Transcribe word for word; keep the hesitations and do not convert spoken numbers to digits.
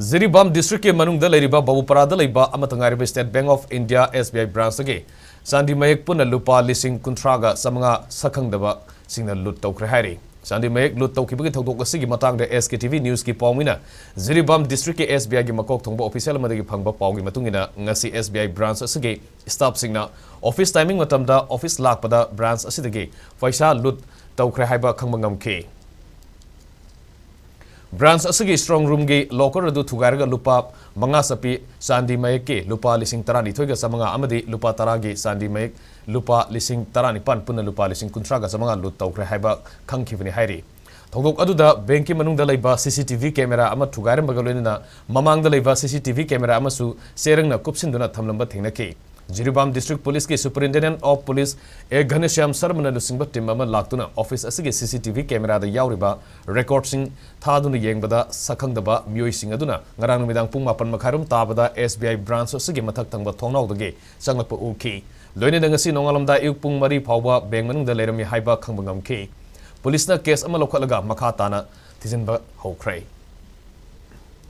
ꯖꯤꯔꯤꯕꯥꯝ ꯗꯤꯁꯇ꯭ꯔꯤꯛꯀꯤ ꯃꯅꯨꯡꯗ ꯂꯩꯔꯤꯕ ꯕꯥꯕꯨꯄꯥꯔꯥꯗ ꯂꯩꯕ ꯑꯃꯠꯇ ꯉꯥꯏꯔꯕ State Bank of India, S B I, ꯕ꯭ꯔꯥꯟꯁꯇꯒꯤ ꯆꯥꯟꯗꯤ ꯃꯌꯦꯛ ꯄꯨꯟꯅ ꯂꯨꯄꯥ ꯂꯤꯁꯤꯡ ꯀꯨꯟꯊ꯭ꯔꯥꯒ ꯆꯥꯃꯉꯥ ꯁꯛꯈꯪꯗꯕꯁꯤꯡꯅ ꯂꯨꯠ ꯇꯧꯈ꯭ꯔꯦ ꯍꯥꯏꯔꯤ꯫ ꯆꯥꯟꯗꯤ ꯃꯌꯦꯛ ꯂꯨꯠ ꯇꯧꯈꯤꯕꯒꯤ ꯊꯧꯗꯣꯛ ꯑꯁꯤꯒꯤ ꯃꯇꯥꯡꯗ ꯑꯦꯁ ꯀꯦ ꯇꯤ ꯚꯤ ꯅ꯭ꯌꯨꯁꯀꯤ ꯄꯥꯎꯃꯤꯅ ꯖꯤꯔꯤꯕꯥꯝ ꯗꯤꯁꯇ꯭ꯔꯤꯛꯀꯤ ꯑꯦꯁ ꯕꯤ ꯑꯥꯏꯒꯤ ꯃꯀꯣꯛ ꯊꯣꯡꯕ ꯑꯣꯐꯤꯁꯤꯌꯦꯜ ꯑꯃꯗꯒꯤ ꯐꯪꯕ ꯄꯥꯎꯒꯤ ꯃꯇꯨꯡ ꯏꯟꯅ, ꯉꯁꯤ ꯑꯦꯁ ꯕꯤ ꯑꯥꯏ ꯕ꯭ꯔꯥꯟꯁ ꯑꯁꯤꯒꯤ ꯁ꯭ꯇꯥꯐꯁꯤꯡꯅ ꯑꯣꯐꯤꯁ ꯇꯥꯏꯃꯤꯡ ꯃꯇꯝꯗ ꯑꯣꯐꯤꯁ ꯂꯥꯛꯄꯗ ꯕ꯭ꯔꯥꯟꯁ ꯑꯁꯤꯗꯒꯤ ꯄꯩꯁꯥ ꯂꯨꯠ ꯇꯧꯈ꯭ꯔꯦ ꯍꯥꯏꯕ ꯈꯪꯕ ꯉꯝꯈꯤ꯫ ꯕ꯭ꯔꯥꯟꯁ ꯑꯁꯤꯒꯤ ꯁ꯭ꯇ꯭ꯔꯣꯡ ꯔꯨꯝꯒꯤ ꯂꯣꯀꯔ ꯑꯗꯨ ꯊꯨꯒꯥꯏꯔꯒ ꯂꯨꯄꯥ ꯃꯉꯥ ꯆꯠꯄꯤ ꯆꯥꯟꯗꯤ ꯃꯌꯦꯛꯀꯤ ꯂꯨꯄꯥ ꯂꯤꯁꯤꯡ ꯇꯔꯥꯅꯤꯊꯣꯏꯒ ꯆꯥꯃꯉꯥ ꯑꯃꯗꯤ ꯂꯨꯄꯥ ꯇꯔꯥꯒꯤ ꯆꯥꯟꯗꯤ ꯃꯌꯦꯛ ꯂꯨꯄꯥ ꯂꯤꯁꯤꯡ ꯇꯔꯥꯅꯤꯄꯥꯟ, ꯄꯨꯟꯅ ꯂꯨꯄꯥ ꯂꯤꯁꯤꯡ ꯀꯨꯟꯊ꯭ꯔꯥꯒ ꯆꯥꯃꯉꯥ ꯂꯨꯠ ꯇꯧꯈ꯭ꯔꯦ ꯍꯥꯏꯕ ꯈꯪꯈꯤꯕꯅꯤ ꯍꯥꯏꯔꯤ꯫ ꯊꯧꯗꯣꯛ ꯑꯗꯨꯗ ꯕꯦꯡꯛꯀꯤ ꯃꯅꯨꯡꯗ ꯂꯩꯕ ꯁꯤ ꯁꯤ ꯇꯤ ꯚꯤ ꯀꯦꯃꯦꯔꯥ ꯑꯃ ꯊꯨꯒꯥꯏꯔꯝꯕꯒ ꯂꯣꯏꯅꯅ ꯃꯃꯥꯡꯗ ꯂꯩꯕ ꯁꯤ ꯁꯤ ꯇꯤ ꯚꯤ ꯀꯦꯃꯦꯔꯥ ꯑꯃꯁꯨ ꯆꯦꯔꯪꯅ ꯀꯨꯞꯁꯤꯟꯗꯨꯅ ꯊꯝꯂꯝꯕ ꯊꯦꯡꯅꯈꯤ꯫ ꯖꯤꯔꯤꯕꯥꯝ ꯗꯤꯁꯇ꯭ꯔꯤꯛ ꯄꯨꯂꯤꯁꯀꯤ ꯁꯨꯄꯔꯤꯟꯇꯦꯟꯗꯦꯟꯠ ꯑꯣꯐ ꯄꯨꯂꯤꯁ ꯑꯦ ꯘꯅꯁ꯭ꯌꯥꯝ ꯁꯔꯃꯅ ꯂꯨꯆꯤꯡꯕ ꯇꯤꯝ ꯑꯃ ꯂꯥꯛꯇꯨꯅ ꯑꯣꯐꯤꯁ ꯑꯁꯤꯒꯤ ꯁꯤ ꯁꯤ ꯇꯤ ꯚꯤ ꯀꯦꯃꯦꯔꯥꯗ ꯌꯥꯎꯔꯤꯕ ꯔꯦꯀꯣꯔꯗꯁꯤꯡ ꯊꯥꯗꯨꯅ ꯌꯦꯡꯕꯗ, ꯁꯛꯈꯪꯗꯕ ꯃꯤꯑꯣꯏꯁꯤꯡ ꯑꯗꯨꯅ ꯉꯔꯥꯡ ꯅꯨꯃꯤꯗꯥꯡ ꯄꯨꯡ ꯃꯥꯄꯟ ꯃꯈꯥꯏꯔꯣꯝ ꯇꯥꯕꯗ ꯑꯦꯁ ꯕꯤ ꯑꯥꯏ ꯕ꯭ꯔꯥꯟꯁ ꯑꯁꯤꯒꯤ ꯃꯊꯛ ꯊꯪꯕ ꯊꯣꯡꯅꯥꯎꯗꯒꯤ ꯆꯪꯂꯛꯄ ꯎꯈꯤ꯫ ꯂꯣꯏꯅꯅ ꯉꯁꯤ ꯅꯣꯡꯉꯥꯜꯂꯝꯗꯥꯏ ꯑꯌꯨꯛ ꯄꯨꯡ ꯃꯔꯤ ꯐꯥꯎꯕ ꯕꯦꯡꯛ ꯃꯅꯨꯡꯗ ꯂꯩꯔꯝꯃꯤ ꯍꯥꯏꯕ ꯈꯪꯕ ꯉꯝꯈꯤ꯫ ꯄꯨꯂꯤꯁꯅ ꯀꯦꯁ ꯑꯃ ꯂꯧꯈꯠꯂꯒ ꯃꯈꯥ ꯇꯥꯅ ꯊꯤꯖꯤꯟꯕ ꯍꯧꯈ꯭ꯔꯦ꯫